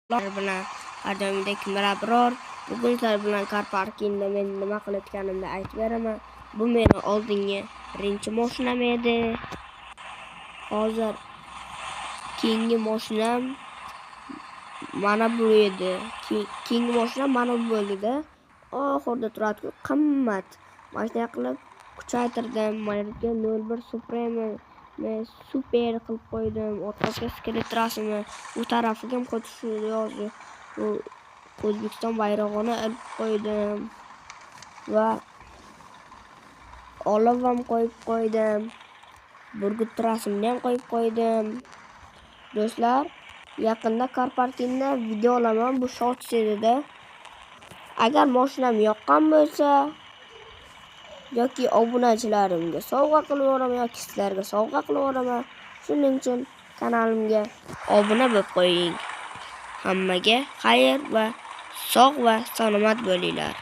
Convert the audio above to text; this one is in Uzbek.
Bilan har doimgidek Mirabror. Bugun sizlar bilan car parkingda men nima qilayotganimni aytib beraman. Bu meni oldingi birinchi mashinam edi. Hozir keyingi mashinam mana bu edi. Keyingi mashinam mana bu bo'ldida. Oxirida turadi-ku, qimmat. Mana shunday qilib kuchaytirdim. Mana bu yerga 01 Supreme super qilib qo'ydim. Orqasiga skelet rasmi, u tarafiga ham xuddi shu yozuv. Bu O'zbekiston bayrog'ini ilib qo'ydim va olov ham qo'yib qo'ydim. Burgut rasmini ham qo'yib qo'ydim. Do'stlar, yaqinda car parkingda video olaman, bu shorts edida. Agar mashinam yoqqan bo'lsa yoki obunachilarimga sovg'a qilib yuboraman yoki sizlarga sovg'a qilib yuboraman. Shuning uchun kanalimga obuna bo'lib qo'ying. Hammaga xayr va sog' va salomat bo'linglar.